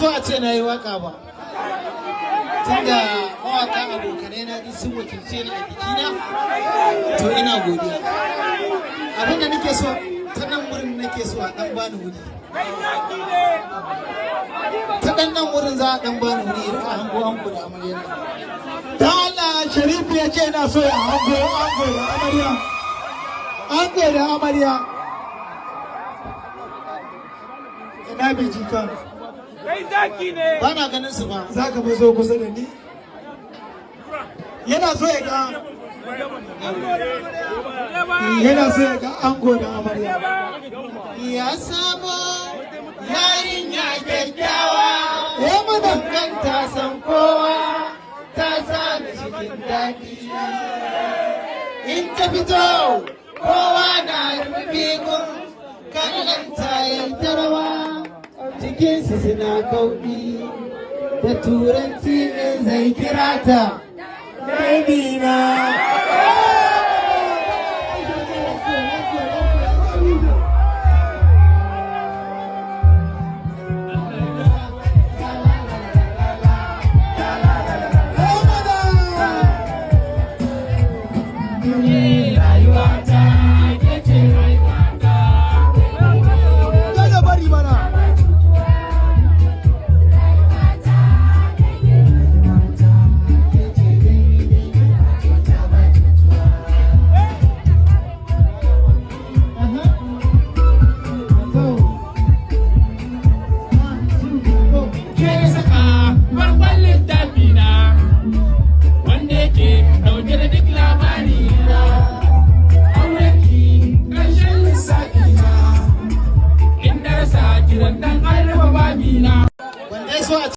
So a ce na yi waka ba, tunda mawaka abokanai na duk sun wakilce ni a bikina, to ina godiya. Abinda nake so, ta nan wurin nake so a dan bani wuri. Ta dan nan wurin za a dan bani wuri rika hango ango da amarya. Dan Allah, Sharifu ya ce yana so ya hango ango da amarya. Ango da amarya. Ina biji kan. Kai zaki ne. Ba na ganin su ba. Za ka mazo kusa da ni? Yana so ya ga yana so ya ga ango da amarya. Ya sabo yarinya kyakkyawa. Eh mana. Kan ta san kowa, ta sani cikin daɗi. In ta fito, kowa na rufe gun kallon ta, yi ta rawa, jikinsu suna kauɗi. Da Turanci in zai kira ta, "Baby na." Let's go, let's go, let's go. Eh mana. Rayuwata ke ce rayuwata. Kada bari mana. Ke saka farkon littafi na wanda yake dauke da duk labari na. Aurenki ƙarshen lissafi na. Inda rasa kiran dan an raba babi na. Wanda ya so a